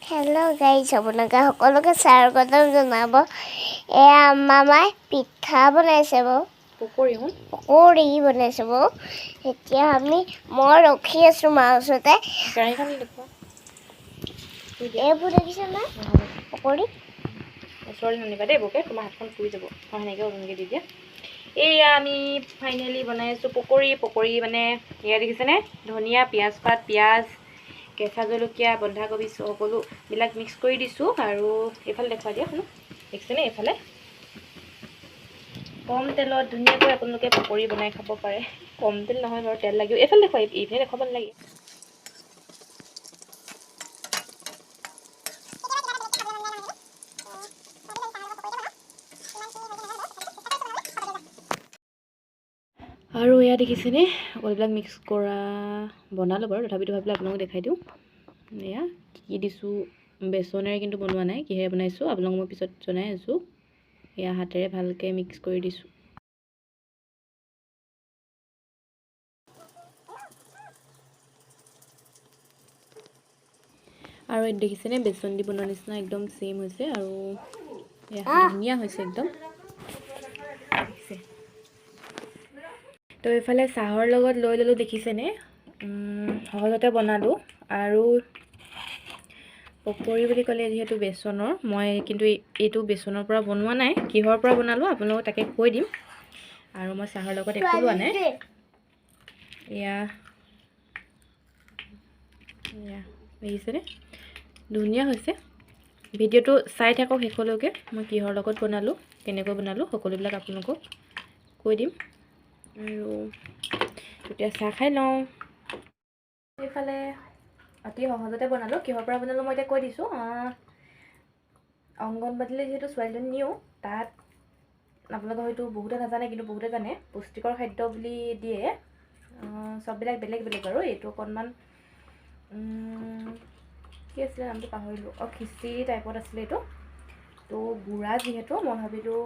Hello' guys, আপোনালোকে সকলোকে স্বাগতম জনাব। এয়া মামাই পিঠা বনাইছে বাৰু। পকৰি শুন। পকৰি বনাইছে বাৰু। এতিয়া মই ৰখি আছোঁ মাৰ ওচৰতে। কেৰাহীখন দেখুওৱা। এইবোৰ দেখিছে না পকৰি। ওচৰলৈ নানিবা দেই বৰকৈ, তোমাৰ হাতখন পুৰি যাব। অঁ, সেনেকৈ তেনেকৈ দি দিয়া। এইয়া আমি ফাইনেলি বনাই আছোঁ পকৰি। পকৰি মানে এয়া দেখিছেনে, ধনিয়া, পিঁয়াজ পাত, পিঁয়াজ, কেঁচা জলকীয়া, বন্ধাকবি সকলোবিলাক মিক্স কৰি দিছোঁ। আৰু এইফালে দেখুৱাই দিয়া শুনো, দেখিছেনে এইফালে কম তেলত ধুনীয়াকৈ আপোনালোকে পকৰি বনাই খাব পাৰে। কম তেল নহয় বাৰু, তেল লাগিব। এইফালে দেখুৱাই, এইফালে দেখুৱাব নালাগে। আৰু এয়া দেখিছেনে, সকলোবিলাক মিক্স কৰা বনালোঁ বাৰু, তথাপিতো ভাবিলোঁ আপোনালোকক দেখাই দিওঁ। এয়া কি কি দিছোঁ, বেচনেৰে কিন্তু বনোৱা নাই, কিহেৰে বনাইছোঁ আপোনালোকক মই পিছত জনাই আছোঁ। এয়া হাতেৰে ভালকৈ মিক্স কৰি দিছোঁ। আৰু এইটো দেখিছেনে, বেচন দি বনোৱা নিচিনা একদম ছেইম হৈছে। আৰু এয়া ধুনীয়া হৈছে একদম, দেখিছে। তো এইফালে চাহৰ লগত লৈ ল'লোঁ, দেখিছেনে, সহজতে বনালোঁ। আৰু পকৰি বুলি ক'লে যিহেতু বেচনৰ, মই কিন্তু এইটো বেচনৰ পৰা বনোৱা নাই, কিহৰ পৰা বনালোঁ আপোনালোকক তাকে কৈ দিম। আৰু মই চাহৰ লগত একো লোৱা নাই। এয়া এয়া দেখিছেনে, ধুনীয়া হৈছে। ভিডিঅ'টো চাই থাকক শেষলৈকে, মই কিহৰ লগত বনালোঁ, কেনেকৈ বনালোঁ সকলোবিলাক আপোনালোকক কৈ দিম। আৰু তেতিয়া চাহ খাই লওঁ। এইফালে অতি সহজতে বনালোঁ, কিহৰ পৰা বনালোঁ মই এতিয়া কৈ দিছোঁ। অংগনবাদীলৈ যিহেতু ছোৱালীজনী নিওঁ, তাত আপোনালোকে হয়তো বহুতে নাজানে, কিন্তু বহুতে জানে, পুষ্টিকৰ খাদ্য বুলি দিয়ে। চববিলাক বেলেগ বেলেগ বাৰু। এইটো অকণমান কি আছিলে নামটো পাহৰিলোঁ, অঁ, খিচিৰি টাইপত আছিলে এইটো। তো গুড়া যিহেতু, মই ভাবিলোঁ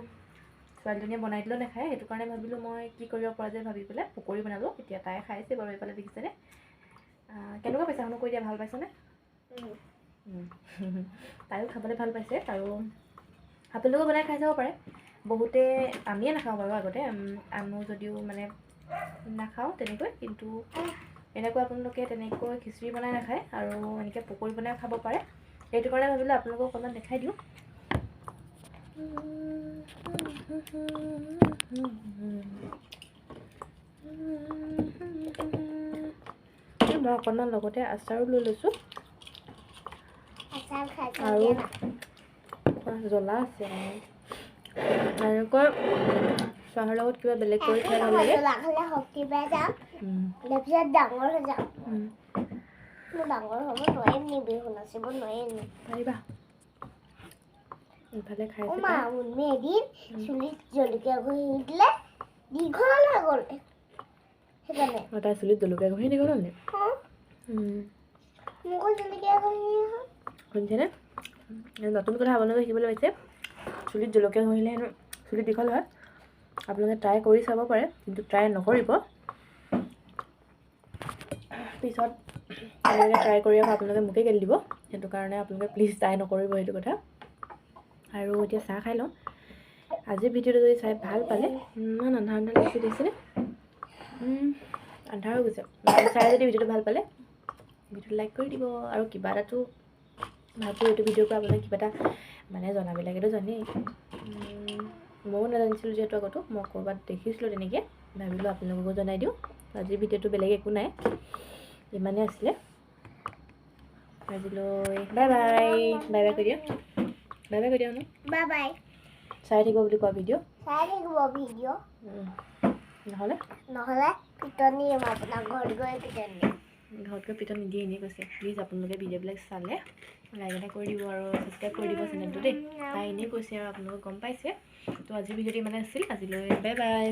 ছোৱালীজনীয়ে বনাই দিলেও নাখায়, সেইটো কাৰণে ভাবিলোঁ মই কি কৰিব পৰা যায় ভাবি পেলাই পকৰি বনালোঁ। এতিয়া তাই খাইছে বাৰু, এইফালে দেখিছেনে। কেনেকুৱা পাইছে শুনো কৈ দিয়া, ভাল পাইছেনে? তাইও খাবলৈ ভাল পাইছে। আৰু আপোনালোকেও বনাই খাই চাব পাৰে। বহুতে আমিয়ে নাখাওঁ বাৰু, আগতে আনো যদিও মানে নাখাওঁ তেনেকৈ, কিন্তু এনেকৈ আপোনালোকে তেনেকৈ খিচিৰি বনাই নাখায় আৰু এনেকৈ পকৰি বনাই খাব পাৰে। সেইটো কাৰণে ভাবিলোঁ আপোনালোকক অকণমান দেখাই দিওঁ। মই অকণমান লগতে আচাৰো লৈ লৈছোঁ। আৰু জ্বলা আছে, এনেকৈ চাহৰ লগত কিবা বেলেগ কৰি খাই ভাল লাগে। পাৰিবা ইফালে খাই। তাই চুলিত জলকীয়া ঘঁহি দীঘল হ'ল নি? শুনিছেনে, নতুন কথা আপোনালোকে শিকিবলৈ পাইছে। চুলিত জলকীয়া ঘঁহিলে হেনো চুলি দীঘল হয়। আপোনালোকে ট্ৰাই কৰি চাব পাৰে, কিন্তু ট্ৰাই নকৰিব। পিছত আপোনালোকে ট্ৰাই কৰি আকৌ আপোনালোকে মোকেই গালি দিব, সেইটো কাৰণে আপোনালোকে প্লিজ ট্ৰাই নকৰিব সেইটো কথা। আৰু এতিয়া চাহ খাই লওঁ। আজিৰ ভিডিঅ'টো যদি চাই ভাল পালে, ইমান আন্ধাৰ আন্ধাৰ লাগিছে দেখিছেনে, আন্ধাৰ হৈ গৈছে। চাই যদি ভিডিঅ'টো ভাল পালে ভিডিঅ'টো লাইক কৰি দিব। আৰু কিবা এটাতো ভাবোঁ এইটো ভিডিঅ'ৰ পৰা আপোনালোকে কিবা এটা মানে জনাবিলাকেতো জানেই, ময়ো নাজানিছিলোঁ যিহেতু আগতো, মই ক'ৰবাত দেখিছিলোঁ তেনেকৈ, ভাবিলোঁ আপোনালোককো জনাই দিওঁ। আজিৰ ভিডিঅ'টো বেলেগ একো নাই, ইমানেই আছিলে আজিলৈ। বাই বাই, বাই বাই কৰি দিয়া, বাই বাই কৰি দিয়া ন, বাই বাই। চাই থাকিব বুলি কোৱা ভিডিঅ', চাই থাকিব ভিডিঅ', নহ'লে নহ'লে পিটন দিম আপোনাক, ঘৰত গৈ পিটন দিম। ঘৰত গৈ পিটন নিদিয়ে, এনেই কৈছে। প্লিজ আপোনালোকে ভিডিঅ'বিলাক চালে লাইক এটা কৰি দিব আৰু ছাবস্ক্ৰাইব কৰি দিব চেনেলটো দেই। তাই এনেই কৈছে আৰু আপোনালোকে গম পাইছে। তো আজিৰ ভিডিঅ'টো ইমানে আছিল, আজিলৈ বাই বাই।